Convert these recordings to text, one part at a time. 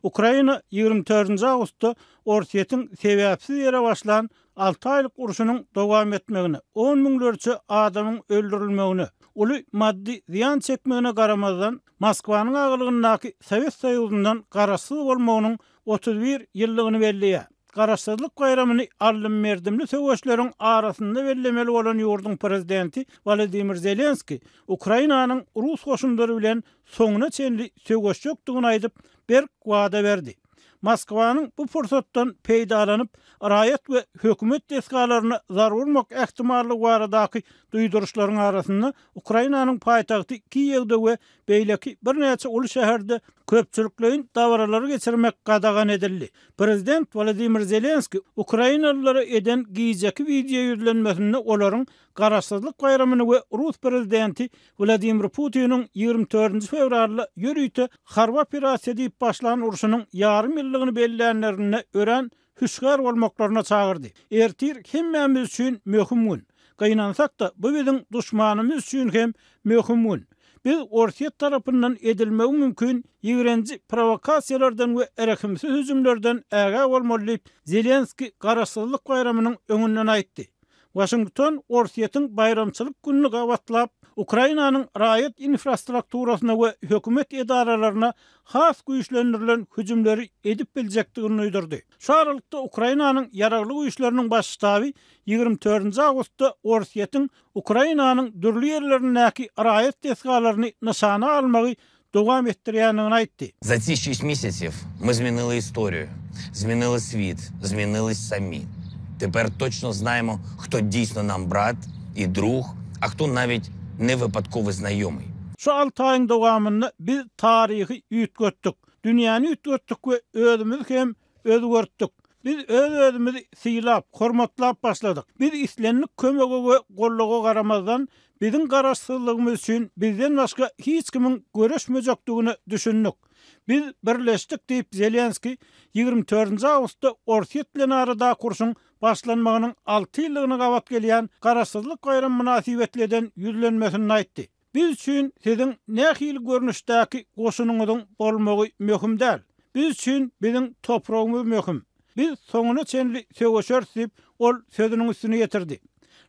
Ukraina 24 awgustda Orsýetiň sebäpsiz ýere başlan alty aýlyk urşunyň dowam etmegine, on müňlerçe adamyň öldürilmegine, uly maddy zyýan çekmegine garamazdan, Moskwanyň agalygyndaky Sowet Soýuzyndan garaşsyz bolmagynyň 31 ýyllygyny belleýär. Garaşsyzlyk baýramyny aldym-berdimli söweşleriň arasynda bellemeli bolan ýurduň prezidenti Wolodymyr Zelenskiý Ukrainanyň rus goşunlary bilen soňuna çenli söweşjekdigini aýdyp, berk wada berdi. Moskwanyň bu pursatdan peýdalanyp, raýat we hökümet desgalaryna zarba urmak ähtimallygy baradaky duýduryşlaryň arasynda Ukrainanyň paýtagty Kiýewde we beýleki birnäçe uly şäherde köpçülikleýin dabaralary geçirmek gadagan edildi. Prezident Wolodymyr Zelenskiý ukrainalylara eden gijeki wideo ýüzlenmesinde olaryň Garaşsyzlyk baýramyny we rus prezidenti Wladimir Putiniň 24 fewralda ýörite harby operasiýa diýip başlan urşunyň ýarym ýyllygyny bellänlerinde örän hüşgär bolmaklaryna çagyrdy. Ertir hemmämiz üçin möhüm gün. Gynansak-da, bu biziň duşmanymyz üçin hem möhüm gün. Biz Orsýet tarapyndan edilmegi mümkin ýigrenji prowokasiýalardan we rehimsiz hüjümlerden ägä bolmaly diýip, Zelenskiý Garaşsyzlyk baýramynyň öňünden aýtdy. Waşington Orsýetiň baýramçylyk gününi gabatlap, Ukrainanyň raýat infrastrukturasyna we hökümet edaralaryna has güýçlendirilen hüjümleri edip biljekdigini duýdurdy. Şu aralykda Ukrainanyň Ýaragly Güýçleriniň Baş ştaby 24 awgustda Orsýetiň Ukrainanyň dürli ýerlerindäki raýat desgalaryny nyşana almagy dowam etdirýändigini aýtdy. Za tsi şeş mesyatsiv my zminili istoriyu, zminili svit, zminilis sami. Teper toçno znayemo, hto diysno nam brat i druh, a hto navit ne vypadkovyy znayomyy. Şu alty aýyň dowamynda biz taryhy üýtgetdik, dünýäni üýtgetdik we özümizi hem özgertdik. Biz öz-özümizi sylap, hormatlap başladyk. Biz islendik kömege we goldawa garamazdan, biziň garaşsyzlygymyz üçin bizden başga hiç kimiň göreşmejekdigine düşündik. Biz birleşdik diýip, Zelenskiý 24 awgustda Orsýet bilen aradaky urşuň başlanmagynyň alty ýyllygyna gabat gelýän Garaşsyzlyk baýramy mynasybetli eden ýüzlenmesinde aýtdy. Biz üçin siziň nähili görnüşdäki goşunyňyzyň bolmagy möhüm däl. Biz üçin biziň topragymyz möhüm. Biz soňuna çenli söweşeris diýip, ol sözüniň üstüni ýetirdi.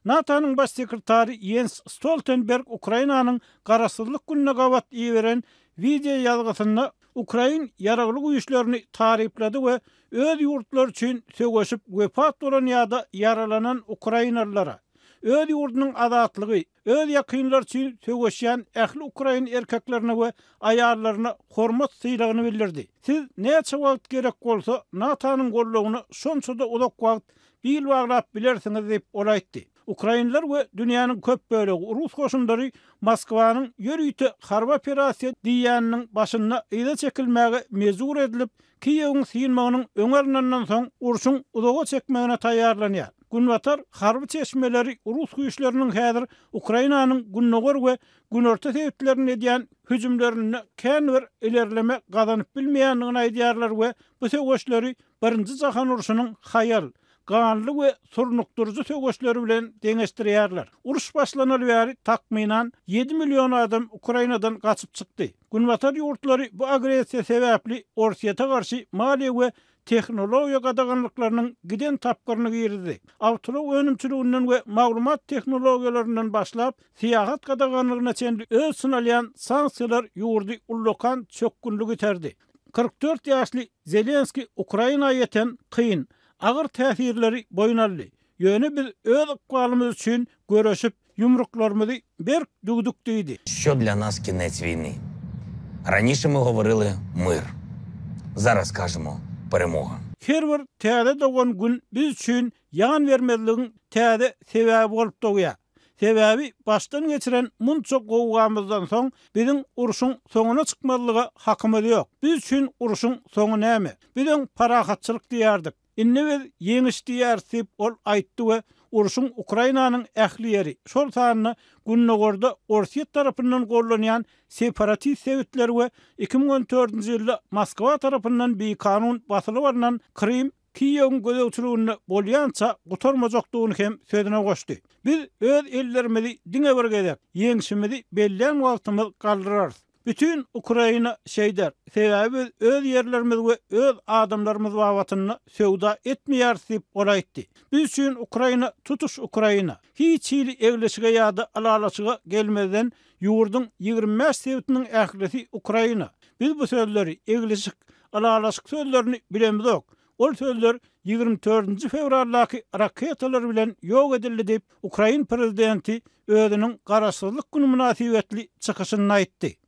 NATO-nyň Baş sekretary Ýens Stoltenberg Ukrainanyň Garaşsyzlyk gününe gabat iberen wideo ýazgysynda ukrain ýaragly güýçlerini taryplady we öz ýurtlary üçin söweşip wepat bolan ýa-da ýaralanan ukrainalylara, öz ýurdunyň azatlygy, Öz ýakynlary üçin söweşýän ähli ukrain erkeklerine we aýallaryna hormat sylagyny bildirdi. Siz näçe wagt gerek bolsa, NATO-nyň goldawyna şonça-da uzak wagt bil baglap bilersiňiz diýip, ol aýtdy. Ukrainler we dünýäniň köp bölegi rus goşunlary Moskwanyň ýörite harby operasiýa diýýäniniň başynda yza çekilmäge mejbur edilip, Kiýewiň synmagynyň öňi alnandan soň urşuň uzaga çekmegine taýýarlanýar. Günbatar harby çeşmeleri rus güýçleriniň häzir Ukrainanyň gündogar we günorta sebitlerinde edýän hüjümlerinde kän bir ilerleme gazanyp bilmeýändigini aýdýarlar we bu söweşleri Birinji jahan urşunyň haýal, ganly we surnukdyryjy söweşleri bilen deňeşdirýärler. Uruş başlanaly bäri takmynan ýedi million adam Ukrainadan gaçyp çykdy. Günbatar ýurtlary bu agressiýa sebäpli Orsýete garşy maliýe we tehnologiýa gadaganlyklarynyň giden tapgyryny girizdi. Awtoulag önümçiliginden we maglumat tehnologiýalaryndan başlap, syýahat gadaganlygyna çenli öz içine alýan sanksiýalar ýurdy ullakan çökgünlige iterdi. 44 ýaşly Zelenskiý Ukraina ýeten kyn, agyr täsirleri boýun aldy. Ýöne biz öz ykbalymyz üçin göreşip, ýumruklarymyzy berk düwdük diýdi. Şo dlâ nas kinets wiyny. Ranişe my goworili myr. Zaraz skažemo peremoga. Her bir täze dogan gün biz üçin ýan bermezligiň täze sebäbi bolup dogýar. Sebäbi başdan geçiren munça gowgamyzdan soň biziň urşuň soňuna çykmazlyga hakymyz ýok. Biz üçin urşuň soňy näme? Biz öň parahatçylyk diýerdik. Indi biz ýeňiş diýýäris diýip, ol aýtdy we urşuň Ukrainanyň ähli ýeri, şol sanda gündogarda Orsýet tarapyndan gollanýan separatist sebitleri we 2014-nji ýylda Moskwa tarapyndan bikanun basylyp alnan Krym Kiýewiň gözegçiliginde bolýança gutarmajakdygyny hem sözüne goşdy. Biz öz ellerimizi diňe bir gezek, ýeňşimizi bellän wagtymyz galdyrarys. Bütin Ukraina şeýder, sebäbi biz öz ýerlerimiz we öz adamlarymyz babatynda söwda etmeýäris diýip, ol aýtdy. Biz üçin Ukraina tutuş Ukraina. Hiç hili eglişige ýa-da ylalaşyga gelmezden ýurduň 25 sebitiniň ählisi Ukraina. Biz bu sözleri, eglişik, ylalaşyk sözlerini bilemizok. Ol sözler 24-nji fewraldaky raketalar bilen ýok edildi diýip, ukrain prezidenti özüniň Garaşsyzlyk güni mynasybetli çykyşynda aýtdy.